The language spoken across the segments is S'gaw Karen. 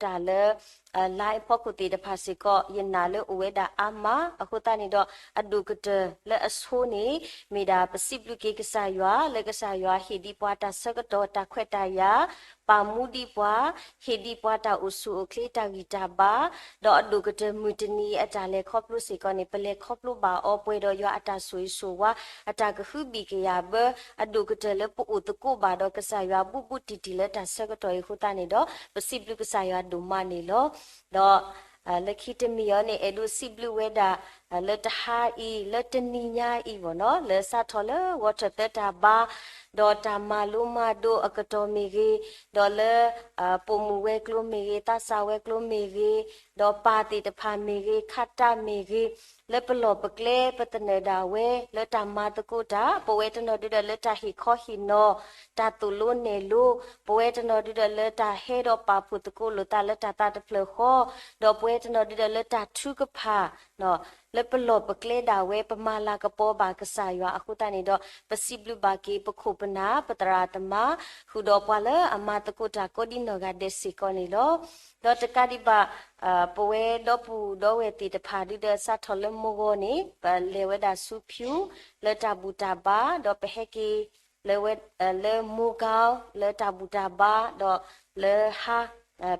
ဒီးယနာ်လၢပှၤလၢအမၤသကိးတၢ်လၢ live အဖီခိၣ်သ့ၣ်တဖၣ်စ့ၢ်ကီး ယနာ်လၢအိၣ်ဝဲဒၣ်အါမး. အဃိသတးန့ၣ်ဒီး အဒိၣ်ကတၢၢ်လၢအဆိန့ၣ် မ့ၢ်ဒၣ်ပစံးဘျုးက့ၤကစၢ်ယွၤ လၢကစၢ်ယွၤဟ့ၣ်ဒံးပှၤတၢ်ဆၢကတီၢ်တၢ်ခွဲးတၢ်ယာ်, ပာ်မူဒံးပှၤ, ဟ့ၣ်ဒံးပှၤတၢ်အိၣ်ဆူၣ်အိၣ်ချ့တၢ်ဂံၢ်တၢ်ဘါ, ဒီးအဒိၣ်ကတၢၢ်မုၢ်တနံၤအတၢ်လဲၤခီဖျိစ့ၢ်ကီးန့ၣ် ပလဲၤခီဖျိဘၣ်အီၤပှဲၤဒီးယွၤအတၢ်ဆိၣ်ဂ့ၤဆိၣ်ဝါ, အတၢ်ကဟုဘံၣ်ကယာ်ဘၢ, အဒိၣ်ကတၢၢ်လၢပအိၣ်သကိးဘၣ်ဒီးကစၢ်ယွၤဘူးဘူးတံၢ်တံၢ်လၢတၢ်ဆၢကတီၢ်အံၤအဃိသတးန့ၣ်ဒီး ပစံးဘျုးကစၢ်ယွၤဒိၣ်မးန့ၣ်လီၤ. ဒီး လၢခံတမံၤအံၤန့ၣ် အဲၣ်ဒိးစံးဘျုးဝဲဒၣ် လၢတဟါအံၤ လၢတနံၤညါအံၤဘၣ်နီၤ လၢစးထီၣ်လၢဂီၤထၢၣ်သၢတၢ်ဘါ, ဒီးတၢ်မၤလိမၤဒိးအကတီၢ်မ့ၢ်ဂ့ၤ, ဒီးလၢ ပိာ်မုၣ်ဝဲၤကျိၤမ့ၢ်ဂ့ၤ, သးစၢ်ဝဲၤကျိၤမ့ၢ်ဂ့ၤ, ဒီးပၢ်သ့ၣ်တဖၣ်မ့ၢ်ဂ့ၤ, ခါတၢ်မ့ၢ်ဂ့ၤ, လၢပလီၢ်ပကျဲပသနၢၣ်ဒၣ်ဝဲ လၢတၢ်မၤသကိးတၢ်, ပဝဲတနီၤဒုဒီးလၢတၢ်ဟ့ၣ်ခီဟ့ၣ်နီၤ, တၢ်သိၣ်လိနဲၣ်လိ, ပဝဲတနီၤဒုဒီးလၢတၢ်ဟဲဒီးပာ်ဖှိၣ်သကိးလိာ်သးလၢတၢ်သးတဖျၢၣ်ဃီ, ဒီးပဝဲတနီၤဒုဒီးလၢတၢ်ထုကဖၣ် လၢပလီၢ်ပကျဲဒၣ်ဝဲ ပမၤလၤကပီၤဘၣ်ကစၢ်ယွၤအဃိသတးန့ၣ်ဒီး ပစံးဘျုးဘၣ်က့ၤပခိၣ်ပနၢ် ပသရၣ်သမါ ဃုာ်ဒီးပှၤလၢအမၤသကိးတၢ်ကိးဒံနီၢ်ဂၤဒဲးစ့ၢ်ကီးန့ၣ်လီၤ. ဒီးတကးဒံးဘၣ် ပဝဲဒီပုၢ်ဒီဝဲၢ်သ့ၣ်တဖၣ်ဒုဒီးစးထီၣ်လၢမုၢ်ဂီၤန့ၣ် ပလဲၤဝဲဒၣ်ဆူဖၠူ လၢတၢ်ဘူၣ်တၢ်ဘါ, ဒီးပဟဲက့ၤ လၢ လၢမိၢ်ကီၢ် လၢတၢ်ဘူၣ်တၢ်ဘါ, ဒီးလၢဟါ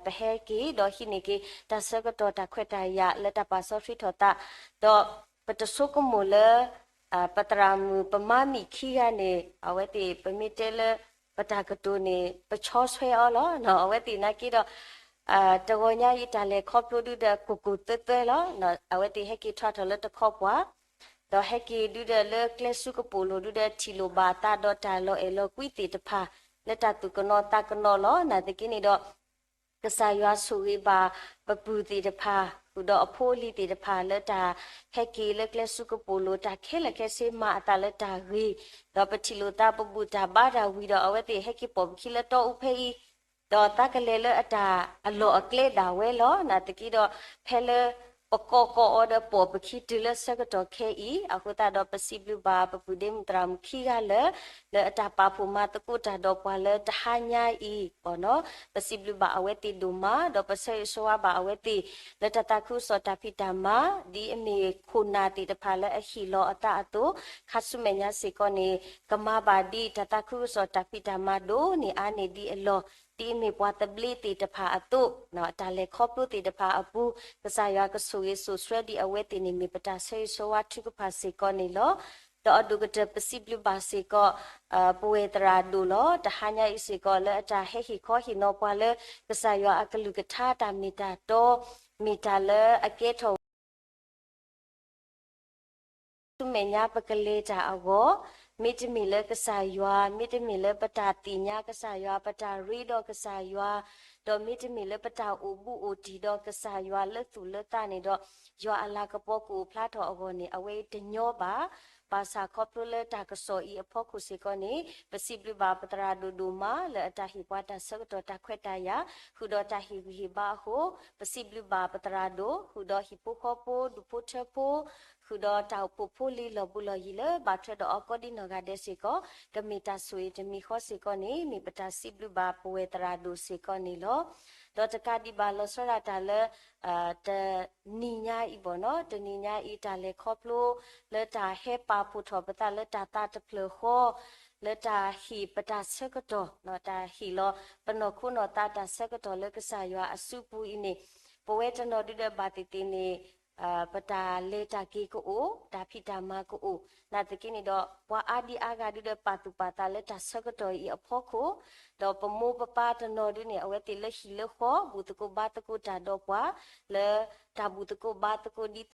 ပဟဲက့ၤ ဒီးဟံးန့ၢ်က့ၤ တၢ်ဆၢကတီၢ်တၢ်ခွဲးတၢ်ယာ်လၢတၢ်ပာ်စီဆှံထီၣ်သး, ဒီးပတဆိကမိၣ်လၢ ပသရၣ်မုၣ်ပမါမံၣ်ခံဂၤန့ၣ် အဝဲသ့ၣ်ပမ့ၢ်တဲလၢ ပတၢ်ကတိၤန့ၣ် ပဆီဆွဲအီၤလီၤ. အဝဲသ့ၣ်နာ်က့ဒီး တဂီၤညါအံၤတၢ်လဲၤခီဖျိဒုဒီးကိၢ်ကိၢ်သၢသၢလီၤ. အဝဲသ့ၣ်ဟဲက့ၤထီၣ်ထီၣ်လၢတခီပှၤ ဒီးဟဲက့ၤဒုဒီးလၢကျဲဆူကပိာ်လိၤဒုဒီးထံၣ်လိာ်ဘၣ်အသးဒီးတၢ်လီၤအဲၣ်လီၤကွံသ့ၣ်တဖၣ် လၢတၢ်သူၣ်ကနီၤသးကနီၤလီၤ. နာ်သက့န့ၣ်ဒီး ကစၢ်ယွၤဆိၣ်ဂ့ၤဘၣ်ပပုၢ်သ့ၣ်တဖၣ် ဃုာ်ဒီးအဖိအလံၤသ့ၣ်တဖၣ်လၢတၢ်ဟဲက့ၤလၢကျဲဆူကပိာ်လိၤ တၢ်ခဲလၢာ်ခဲဆ့မၤအသးလၢတၢ်ဂ့ၤ, ဒီးပထံၣ်လိာ်သးပဘူၣ်တၢ်ဘါတၢ်ဝံၤဒီး အဝဲသ့ၣ်ဟဲက့ၤပိာ်ပခံလၢတီအူဖဲအံၤ ဒီးသးကလဲၤလၢအတၢ်အလီၢ်အကျဲဒၣ်ဝဲလီၤ. နာ်သက့ဒီး ဖဲလၢပကိးကိးအီၤဒီး ပိာ်ပခံတုၤလၢဆၢကတီၢ်ခဲအံၤ အဃိသတးဒီး ပစံးဘျုးဘၣ်ပပုၢ်ဒ့မုၣ်သရၣ်မုၣ်ခံဂၤလၢာ် လၢအတၢ်ပာ်ဖှိၣ်မၤသကိးတၢ်ဒီးပှၤလၢတဟါညါအံၤဘၣ်နီၤ. ပစံးဘျုးဘၣ်အဝဲသ့ၣ်ဒိၣ်မး ဒီးပဆၢဂ့ၤဆၢဝါဘၣ်အဝဲသ့ၣ် လၢတၢ်သးခုကစီၣ်တၢ်ဖံးတၢ်မၤ ဒ်အမ့ၢ်ခိၣ်နၢ်သ့ၣ်တဖၣ်လၢအဟ့ၣ်လီၤအသးအသိး ခါဆူမဲာ်ညါစ့ၢ်ကီးန့ၣ် ကမၤဘၣ်ဒ်တၢ်သးခုကစီၣ်တၢ်ဖံးတၢ်မၤဒိၣ်န့ၢ်အါန့ၢ်ဒ်အလီၢ် ဒ်အမ့ၢ်ပှၤသဘျ့သ့ၣ်တဖၣ်အသိး တၢ်လဲၤခီဖျိသ့ၣ်တဖၣ်အပူၤ ကစၢ်ယွၤကဆိၣ်ဂ့ၤဆိၣ်ဆှၢဒံးအဝဲသ့ၣ်န့ၣ် မ့ၢ်ပတၢ်ဆၢဂ့ၤဆၢဝါထုကဖၣ်စ့ၢ်ကီးန့ၣ်လီၤ. ဒီးအဒိၣ်ကတၢၢ်ပစံးဘျုးဘၣ်စ့ၢ်ကီး ပဝဲၢ်သရၣ်ဒိၣ်လီၤ. တဟါညါအံၤစ့ၢ်ကီး လၢအတၢ်ဟဲဟ့ၣ်ခီဟ့ၣ်နီၤပှၤလၢ ကစၢ်ယွၤအကလုၢ်ကထါတၢ်မ့ၢ်တၢ်တီ မ့ၢ်တၢ်လၢအကဲထီၣ်ဝဲ ဆူမဲာ်ညါပကလဲၤတၢ်အဂီၢ်, မ့တမ့ၢ်လၢကစၢ်ယွၤ, မ့တမ့ၢ်လၢပတၢ်သ့ၣ်ညါကစၢ်ယွၤ, ပတၢ်ရ့ဒီးကစၢ်ယွၤ, ဒီးမ့တမ့ၢ်လၢပတၢ်အိၣ်ဘူးအိၣ်တံၢ်ဒီးကစၢ်ယွၤလၢသူၣ်လၢသးန့ၣ်ဒီး, ယွၤအလၤကပီၤကအိၣ်ဖျါထီၣ်အဂီၢ်န့ၣ် အဝဲတညီဘၣ်. ဘၣ်ဆၣ်ခီဖျိလၢတၢ်ကစီၣ်အံၤအဖီခိၣ်စ့ၢ်ကီးန့ၣ် ပစံးဘျုးဘၣ်ပသရၣ်ဒိၣ်ဒိၣ်မး လၢအတၢ်ဟ့ၣ်ပှၤတၢ်ဆၢကတီၢ်တၢ်ခွဲးတၢ်ယာ် ဃုာ်ဒီးတၢ်ဟ့ၣ်ဂံၢ်ဟ့ၣ်ဘါအဃိ, ပစံးဘျုးဘၣ်ပသရၣ်ဒိၣ် ဃုာ်ဒီးဟံၣ်ဖိဃီဖိ ဒူၣ်ဖိထၢဖိ ဃုာ်ဒီးတၢ်အိၣ်ဖှိၣ်ဖိလံၤလီၢ်ဘူးလီၢ်ယံၤလၢဘၣ်ထွဲဒီးအီၤကိးဒံနီၢ်ဂၤဒဲးစ့ၢ်ကီး, ကမ့ၢ်တၢ်ဆိၣ်ဂ့ၤတမံၤဃီစ့ၢ်ကီးန့ၣ် မ့ၢ်ပတၢ်စံးဘျုးဘၣ်ပဝဲၢ်သရၣ်ဒိၣ်စ့ၢ်ကီးန့ၣ်လီၤ. ဒီးတကးဒံးဘၣ်လီၤဆီဒၣ်တၢ်လၢ တနံၤညါအံၤဘၣ်နီၤ, တနံၤညါအံၤတၢ်လဲၤခီဖျိ လၢတၢ်ဟဲပာ်ဖှိၣ်ထီၣ်ပသးလၢတၢ်သးတဖျၢၣ်ဃီ, လၢတၢ်ဟ့ၣ်ပတၢ်ဆၢကတီၢ်, တၢ်ဟ့ၣ်လီၤပနီၢ်ခိနီၢ်သးတၢ်ဆၢကတီၢ်လၢကစၢ်ယွၤအစုပူၤအံၤန့ၣ်, ပဝဲတနီၤဒုဒီးဘၣ်သ့ၣ်သ့ၣ်န့ၣ် ပတၢ်လဲၤတၢ်က့ၤကအိၣ်, တၢ်ဖံးတၢ်မၤကအိၣ်, နာ်သက့န့ၣ်ဒီး ပှၤအါဒံအါဂၤဒုဒီးပာ်သူၣ်ပာ်သးလၢတၢ်ဆၢကတီၢ်အံၤအဖီခိၣ်, ဒီးပမိၢ်ပပၢ်တနီၤဒုန့ၣ် အဝဲသ့ၣ်လၢဟံၣ်လၢဃီ ဘူၣ်သကိးဘါသကိးတၢ်ဒီးပှၤ, လၢတၢ်ဘူၣ်သကိးဘါသကိးဒ်